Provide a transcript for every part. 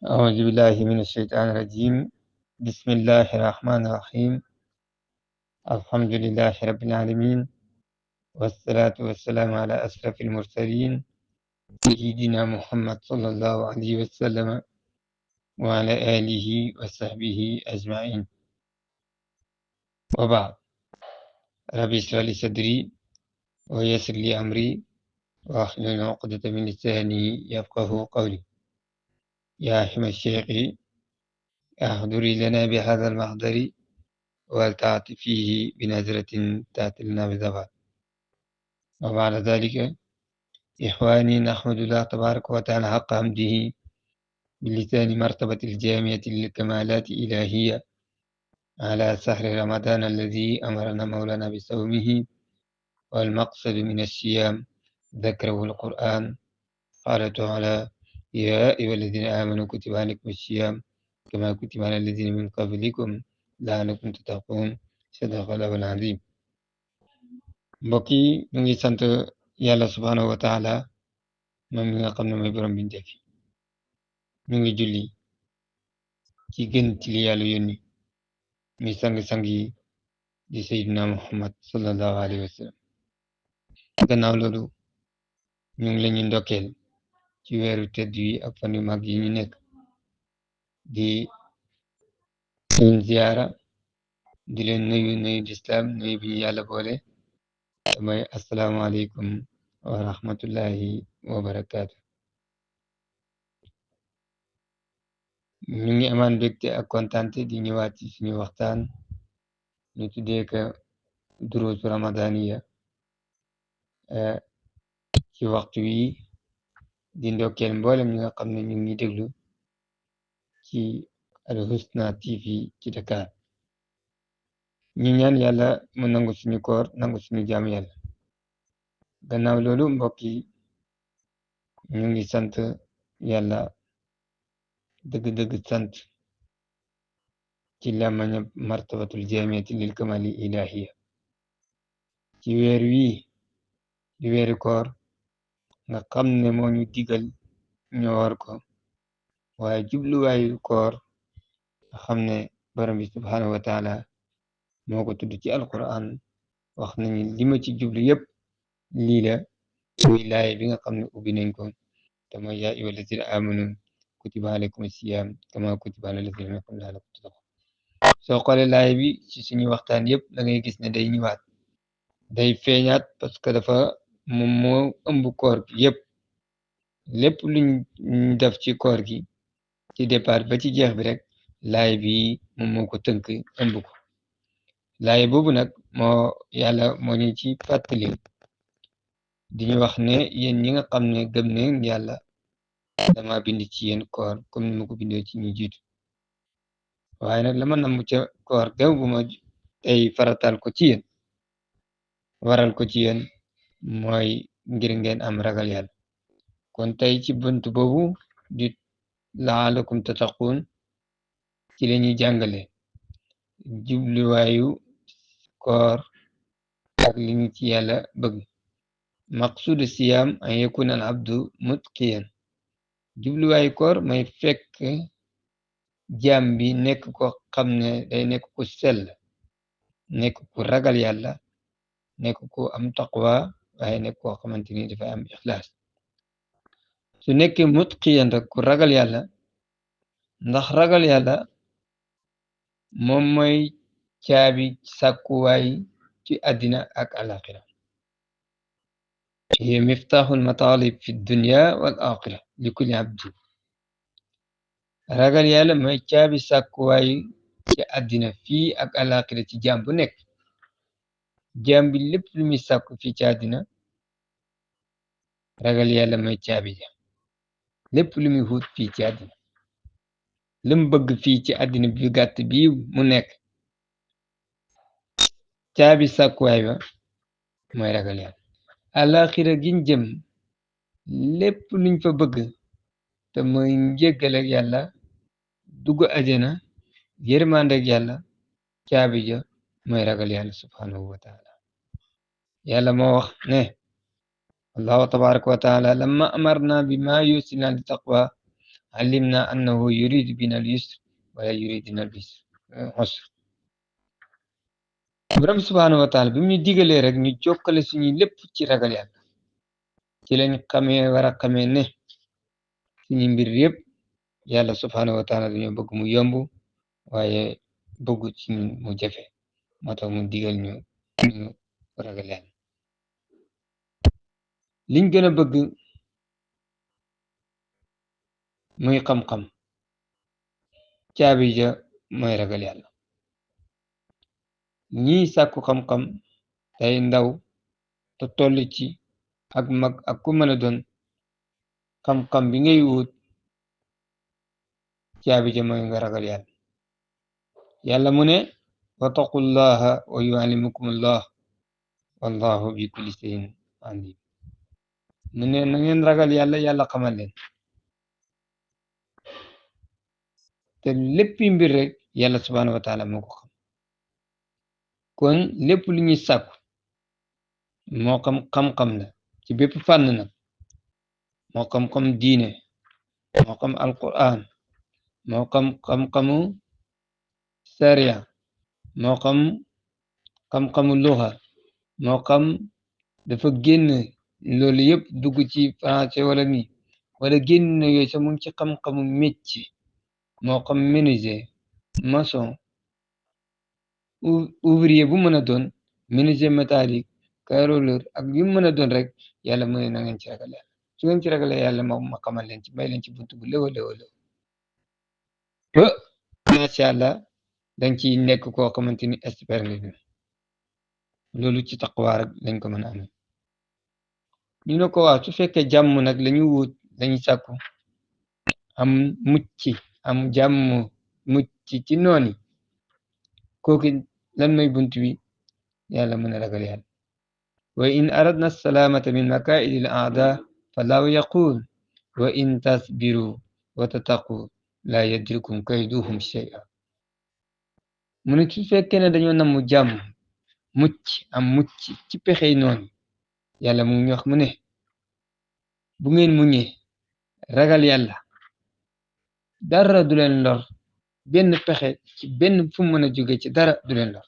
أعوذ بالله من الشيطان الرجيم. بسم الله الرحمن الرحيم. الحمد لله رب العالمين، والصلاة والسلام على أشرف المرسلين سيدنا محمد صلى الله عليه وسلم وعلى آله وصحبه أجمعين. وبعد، رب اشرح لي صدري ويسر لي أمري واحلل عقدة من لساني يفقه قولي. يا حمى الشيخ احضري لنا بهذا المحضر ولتعطي فيه بنظرة تأتي لنا بزفر. وبعد ذلك إخواني، نحمد الله تبارك وتعالى حق حمده بلسان مرتبة الجامعة للكمالات الإلهية على سحر رمضان الذي أمرنا مولانا بصومه، والمقصد من الصيام ذكره القرآن. قال تعالى: يا أيها الذين آمنوا كتب عليكم الصيام كما كتب على الذين من قبلكم لعلكم تتقون. صدق الله العظيم. mbokk yi ñu ngi sant yàlla subhanahu wa taala moom mi nga xam ne mooy borom bindéef yi. ñu ngi julli ci gën ci li yàlla yónni mi sang-sang yi di sayyidina muhammad sallallahu alayhi wa sallam. gannaaw loolu ñu ngi leen ñu ndokkeel ci weeru tedd yi ak fan yu mag yi ñu nekk, di leen ziyaara, di leen nuyu lislaam, nuyu bi ñu yàlla boole, mooy asalaamaaleykum wa rahmatullahi wa barakaatu. ñu ngi amaan mbégte ak kontaante di ñëwaat ci suñu waxtaan ñu tuddee ko duruusu ramadaniya ci waxtu wi, di ndokkeel mboolem ñi nga xam ne ñu ngi déglu ci Al Husna TV ci Dakar. ñu ñaan yàlla mu nangu suñu koor, nangu suñu jaam yàlla. gannaaw loolu mbokk yi, ñu ngi sant yàlla dëgg-dëgg sant ci lamaña martabatul jamiati lil kamali ilahiya ci weer wii di weeri koor nga xam ne moo ñu digal ñu war ko, waaye jubluwaayu koor nga xam ne borom bi subhanahu wa taala moo ko tudd ci alquran. wax nañu li ma ci jublu yépp lii la, muy laay bi nga xam ne ubbi nañ ko, te mooy yaa ayyuhal lazina amanu kutiba alaykum siyam kama kutiba alal lazina min qablikum la'allakum tattaqun. soo xoolee laay bi ci suñu waxtaan yépp da ngay gis ne day ñëwaat, day feeñaat, parce que dafa moom moo ëmb koor gi yépp. lépp luñ def ci koor gi ci départ ba ci jeex bi rek laay bi moom moo ko tënk ëmb ko. laay boobu nag moo yàlla moo ñu ci fàttali di ñu wax ne yéen ñi nga xam ne gëm ne yàlla, dama bind ci yéen koor comme ni ma ko bindoo ci ñu jiitu. waaye nag la ma namm ca koor gaw bu ma tey faratal ko ci yéen, waral ko ci yéen, mooy ngir ngeen am ragal yàlla. kon tey ci bunt boobu di laalakum tattaqun ci la ñuy jàngale jubluwaayu koor ak li ñu ci yàlla bëgg. maqsudu siyam an yakuna al abdu mutqiyan. jubluwaayu koor may fekk jaam bi nekk ko xam ne day nekk ku sell, nekk ku ragal yàlla, nekk ku am taqwa, waaye nekk koo xamante ni dafay am ixlaas. su nekkee mutqiyan rek ku ragal yàlla, ndax ragal yàlla moom mooy caabi sàkkuwaay ci àddina ak alaxira. hiya miftaaxul matalib fi dunya wal axira li kulli abdi. ragal yàlla mooy caabi sàkkuwaay ci àddina fii ak alaxira ci jaam bu nekk. jaam bi lépp lu muy sàkku fii ci àddina, ragal yàlla mooy caabi ja. lépp lu muy wut fii ci àddina, lu mu bëgg fii ci àddina bi gàtt bii mu nekk, caabi sàkkuwaay ba mooy ragal yàlla. alaxira giñ jëm lépp luñ fa bëgg te mooy njéggal ak yàlla, dugg ajana, yërmande ak yàlla, caabi ja mooy ragal yàlla subhanahu wa taala. yàlla moo wax ne allahu tabaraka wa taala lamma amarna bi ma yusilna li taqwa alimna annahu yuridu bina al yusr wala yuriduna al usr borom subhanahu wa taala bi mu ñu digalee rek ñu jokkale suñuy lépp ci ragal yàlla ci lañ xamee war a xamee ne suñu mbir yëpp yàlla subhanahu wa taala dañoo bëgg mu yomb waaye bëggu ci ñun mu jafe moo tax mu digal ñu ragal yàlla liñ gën a bëgg muy xam-xam caabi ja mooy ragal yàlla ñii sàkku xam-xam tey ndaw te toll ci ak mag ak ku mën a doon xam-xam bi ngay wut caabi ja mooy nga ragal yàlla yàlla mu ne wattaqullaha wa yuallimukumullah wallahu bi kulli shay'in alim mu ne na ngeen ragal yàlla yàlla xamal leen te léppi mbir rek yàlla subhanahu wa taala moo ko xam kon lépp lu ñuy sàkku moo xam xam-xam la ci bépp fànn nag moo xam-xam diine moo xam alquran moo xam xam-xamu sariya moo xam xam-xamu luxa moo xam dafa génn loolu yëpp dugg ci français wala ni wala génn na yooyu sax mu ngi ci xam-xamu métier moo xam menuisier maçon ouvrier bu mën a doon menuisier métallique carreleur ak yu mën a doon rek yàlla mu ne na ngeen ci ragal yàlla su ngeen ci ragalee yàlla ma xamal leen ci may leen ci buntu bu léwa léwa léw ba macha allah dañ ci nekk koo xamante ni expert nga loolu ci taqwa rek lañ ko mën a amee ñu ne ko waaw su fekkee jàmm nag lañu wut lañu sàkku am mucc am jàmm mucc ci nooni kooku lan may bunt bi yàlla mën a ragal yàlla wa in aradna salaamata min makaidi l aada fallahu yaqul wa in tasbiru wa tattaqu la yadrikum kayduhum shay'a mu ne su fekkee ne dañoo namm jàmm mucc am mucc ci pexey noonu yàlla mu ngi wax mu ne bu ngeen muñee ragal yàlla dara du leen lor benn pexe ci benn fu mën a jóge ci dara du leen lor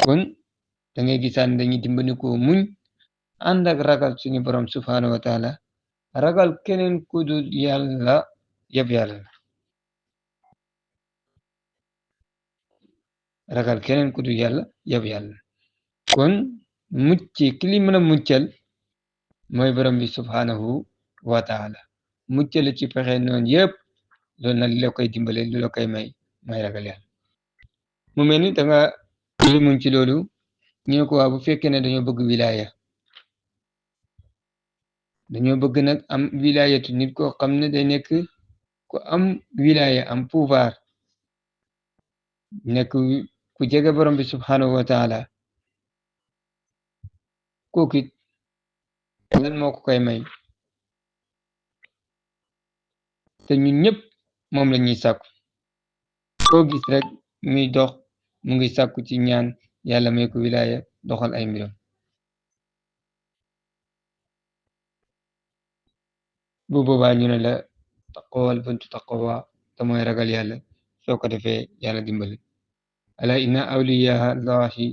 kon da ngay gisaan dañuy dimbali ko muñ ànd ak ragal suñu borom subhanahu wa taala ragal keneen ku dul yàlla yëpp yàlla la ragal keneen ku dul yàlla yëpp yàlla kon mucc ki li mën a muccal mooy borom bi subhanahu wa taala muccal ci pexe noonu yëpp loolu nag li la koy dimbale lu la koy may ragal yàlla mu mel ni da nga muñ ci loolu ñu ne ko waa bu fekkee ne dañoo bëgg wilaya dañoo bëgg nag am wilayatu nit koo xam ne day nekk ku am wilaya am pouvoir nekk ku jege borom bi subhanahu wa taala kooku it lan moo ko koy may te ñun ñëpp moom la ñuy sàkku koo gis rek muy dox mu ngi sàkku ci ñaan yàlla may ko wilaya doxal ay mbiram bu boobaa ñu ne la taqawal buntu taqawa te mooy ragal yàlla soo ko defee yàlla dimbali ala inna awliya allahi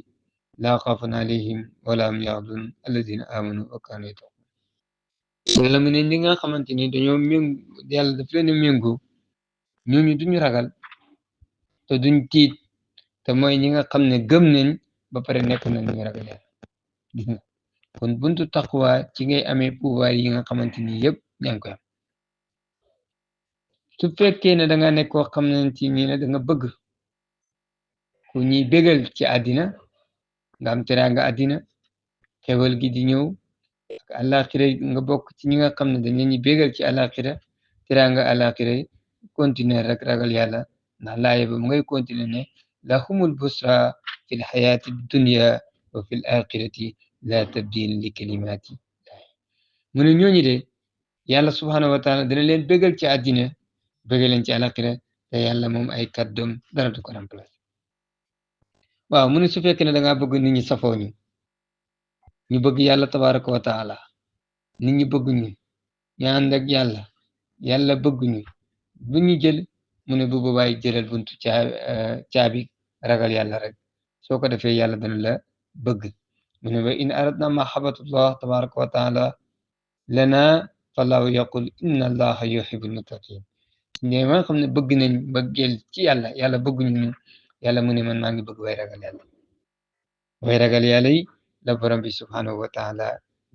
laa xaafun alayhim wala hum yaxzanun alladina amanu wa kaanu yattaqun yàlla mu ne ñi nga xamante ni dañoo yàlla daf leen a méngoo ñooñu duñu ragal te duñ tiit te mooy ñi nga xam ne gëm nañ ba pare nekk nañ ñu ragal yàlla gis nga kon buntu taqwa ci ngay amee pouvoir yi nga xamante ni yëpp ñaa ngi koy am su fekkee ne da nga nekk koo xam ne ci nii ne da nga bëgg ku ñuy bégal ci àddina nga am teraanga àddina xewal gi di ñëw ak àllaaxira nga bokk ci ñi nga xam ne dañ leen ñuy bégal ci àllaaxira teraanga àllaaxira continuer rek ragal yàlla ndax laaye ba mu ngay continuer ne lahumul busra fi l xayaati dunya wa fi l axirati la tabdil li kalimati mu ne ñooñu de yàlla subhanahu wa taala dana leen bégal ci àddina bégal leen ci àllaaxira te yàlla moom ay kàddoom dara du ko remplacer waaw mu ne su fekkee ne da ngaa bëgg nit ñi safoo ñu bëgg yàlla tabaraka wa taala nit ñi bëgg ñu ànd ak yàlla yàlla bëgguñu bu ñu jël mu ne bu boobaay jëlal buntu caabi ragal yàlla rek soo ko defee yàlla dana la bëgg mu ne wa in aradna mahabbatullah tabaraka wa taala lana fallahu yaqul inna allaha yuhibbul muttaqin ne ma xam ne bëgg nañ bëggeel ci yàlla yàlla bëgguñu ñu yàlla mu ne man maa ngi bëgg way ragal yàlla way ragal yàlla yi la borom bi subhanahu wa taala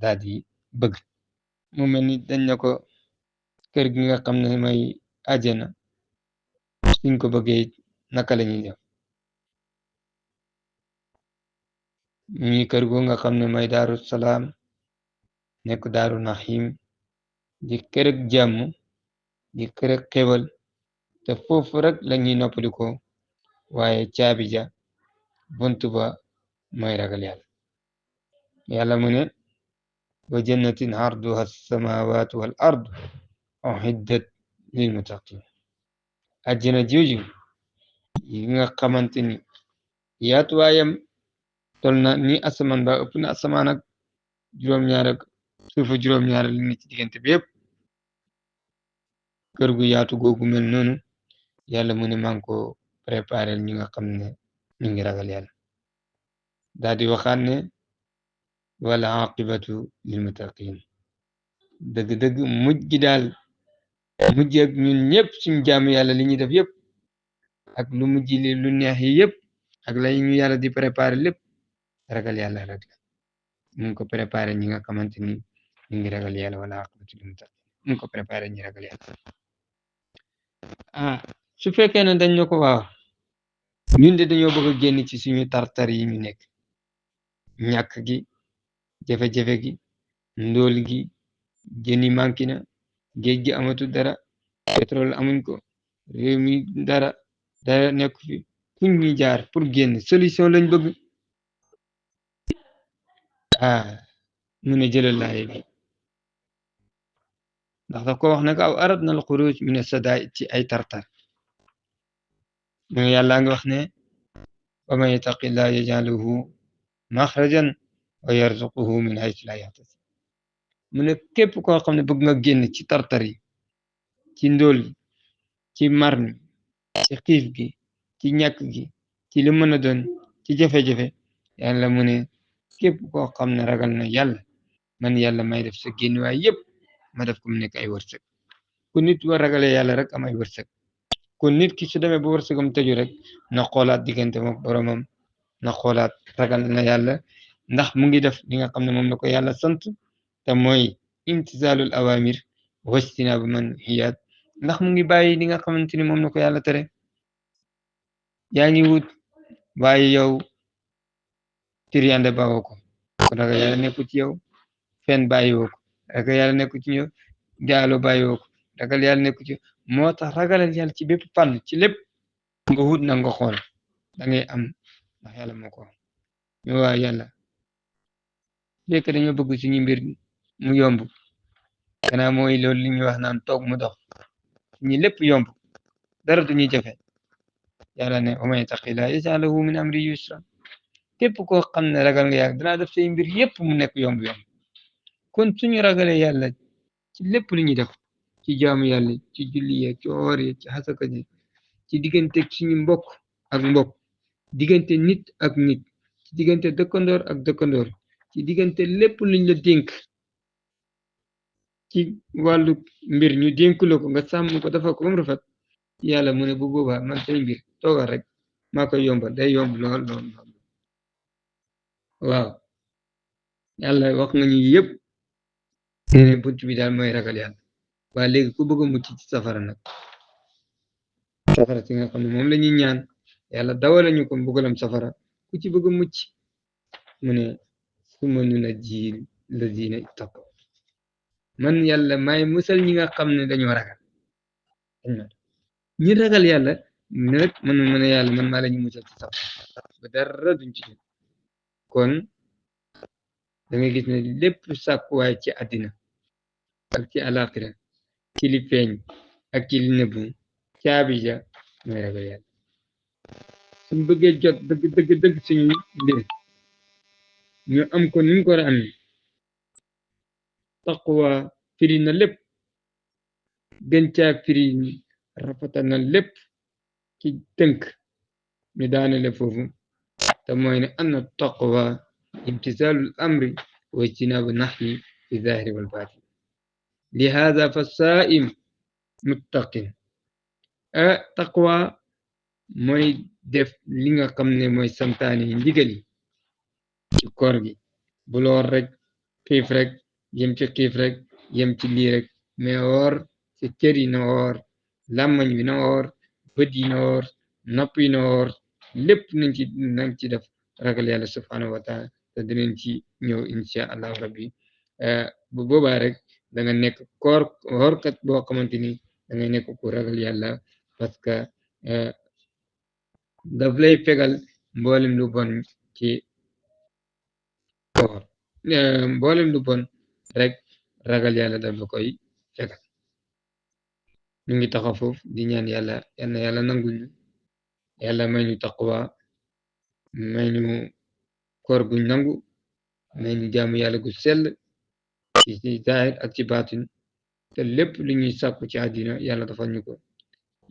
daal di bëgg mu mel ni dañ na ko kër gi nga xam ne mooy àjjana suñ ko bëggee naka la ñuy def ñi kër gu nga xam ne mooy daaru salaam nekk daaru naxim di kër ak jàmm di kër ak xewal te foofu rek la ñuy noppaliko waaye caabi ja buntu ba mooy ragal yàlla yàlla mu ne wa jannatin arduha as-samawatu wal ard uhiddat lil muttaqin àjjana jooju yi nga xamante ni yaatuwaayam tol na ni asamaan ba ëpp na asamaan ak juróom-ñaar ak suufa juróom-ñaar li ne ci diggante bi yëpp kër gu yaatu googu mel noonu yàlla mu ne maa ngi ko préparé ñi nga xam ne ñu ngi ragal yàlla daal di waxaat ne wala aqibatu lil muttaqin dëgg-dëgg mujj gi daal mujj ak ñun ñëpp suñ jaamu yàlla li ñuy def yëpp ak lu mujj li lu neex yi yëpp ak la ñu yàlla di préparé lépp ragal yàlla rek la mu ngi ko préparé ñi nga xamante ni ñu ngi ragal yàlla wala aqibatu lil muttaqin mu ngi ko préparé ñi ragal yàlla ah su fekkee ne dañ ñu ko waaw ñun de dañoo bëgg a génn ci suñu tartar yi ñu nekk ñàkk gi jafe-jafe gi ndóol gi jën yi manqué na géej gi amatul dara pétrole amuñ ko réew mi dara nekk fi fuñ ñuy jaar pour génn solution lañ bëgg mu ne jëlal laaye bi ndax daf ko wax nag aw aradna al xuruj min as-sadaa ci ay tartar mu ne yàlla nga wax ne wa man yattaqillah yaj'alhu maxrajan wa yarzuquhu min haythu la yahtasib mu ne képp koo xam ne bëgg nga génn ci tartar yi ci ndóol gi ci mar mi ci xiif gi ci ñàkk gi ci li mën a doon ci jafe-jafe yàlla mu ne képp koo xam ne ragal na yàlla man yàlla may def sa génn waay yëpp ma def ko mu nekk ay wërsëg ku nit war ragalee yàlla rek am ay wërsëg kon nit ki su demee ba wërsëgam tëju rek na xoolaat diggante moom boromam na xoolaat ragal na yàlla ndax mu ngi def li nga xam ne moom la ko yàlla sant te mooy imtisaalul awamir wajtinaabu manhiyaat ndax mu ngi bàyyi li nga xamante ni moom la ko yàlla tere yaa ngi wut waaye yow tiriyande bawoo ko kon ragal yàlla nekku ci yow fen bàyyiwoo ko ragal yàlla nekku ci yow jaalo bàyyiwoo ko ragal yàlla nekku ci moo tax ragalal yàlla ci bépp fànn ci lépp nga wut na nga xool da ngay am ndax yàlla moo ko ñu waa yàlla fekk dañoo bëgg suñu mbir mu yomb kanaa mooy loolu li ñuy wax naan toog mu dox ñi lépp yomb dara duñuy jafe yàlla ne wa man yattaqillah yaj'al lahu min amri yusra képp koo xam ne ragal nga yàlla danaa def say mbir yépp mu nekk yomb-yomb kon suñu ragalee yàlla ci lépp lu ñuy def ci jaamu yàlla ci julli yeeg ci woor yeeg ci xasaka ji ci diggante suñu mbokk ak mbokk diggante nit ak nit ci diggante dëkkandoor ak dëkkandoor ci diggante lépp luñ la dénk ci wàllu mbir ñu dénk la ko nga sàmm ko dafa ko ba mu rafet yàlla mu ne bu boobaa man say mbir toogal rek maa koy yombal day yomb lool lool lool waaw yàlla wax nga ñu yëpp nee bunt bi daal mooy ragal yàlla waa léegi ku bëgg a mucc ci safara nag safara si nga xam ne moom la ñuy ñaan yàlla dawala ñu ko mbugalam safara ku ci bëgg a mucc mu ne summa nunajji lazina ittaqaw man yàlla maay musal ñi nga xam ne dañoo ragal ñi ragal yàlla ne rek man ne yàlla man maa la ñu musal ci safara ba dara duñ ci dugg kon da nga gis ne lépp sàkkuwaay ci àddina ak ci alaxira ci li feeñ ak ci li nëbbu caabi ja mooy ragal yàlla suñ bëggee jot dëgg suñu mbir ñu am ko ni ñu ko war a amee taqwa firi na lépp gën caa firi rafetal na lépp ci tënk ñu daanele foofu te mooy ne anna taqwa imtisaalul amri wa ijtinaabu nahyi fi zahiri wal baatin lihaada fa saaim muttaqin taqwa mooy def li nga xam ne mooy santaane yi ndigal yi ci koor gi bu loor rek xiif rek yem ci xiif rek yem ci lii rek mais woor sa cër yi na woor làmmañ wi na woor bët yi na woor nopp yi na woor lépp nañ ci def ragal yàlla subhanahu wa taala te dinañ ci ñëw insha allahu rabbi bu boobaa rek da nga nekk woorkat boo xamante ni da ngay nekk ku ragal yàlla parce que daf lay fegal mboolem lu bon ci koor mboolem lu bon rek ragal yàlla daf la koy fegal ñu ngi taxaw foofu di ñaan yàlla yàlla nangul ñu yàlla may ñu taqwa may ñu koor guñ nangu may ñu jaamu yàlla gu sell ci zaahir ak ci baatin te lépp lu ñuy sàkku ci àddina yàlla defal ñu ko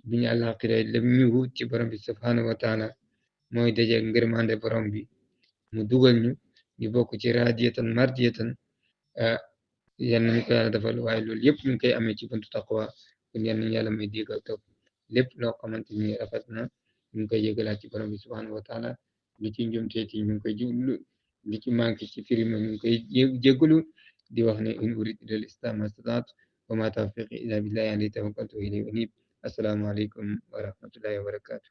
bi ñu àllaaxira lépp ñu wut ci borom bi subhanahu wa taala mooy daje ngërmande borom bi mu dugal ñu bokk ci raadiyatan mardiyatan yal nañu ko yàlla defal waaye loolu yëpp ñu ngi koy amee ci buntu taqwa kon yal nañu yàlla may dégg ak topp lépp loo xamante ni rafet na ñu ngi koy yëgalaat ci borom bi subhanahu wa taala li ci njumteeti ñu ngi koy jublu li ci manqué ci firima ñu ngi koy jégalu di wax ne in urid ila al islam astataat wa ma tawfiqi illa billahi alayhi tawakkaltu wa ilayhi unib assalaamu aleykum wa rahmatullahi wa barakatuh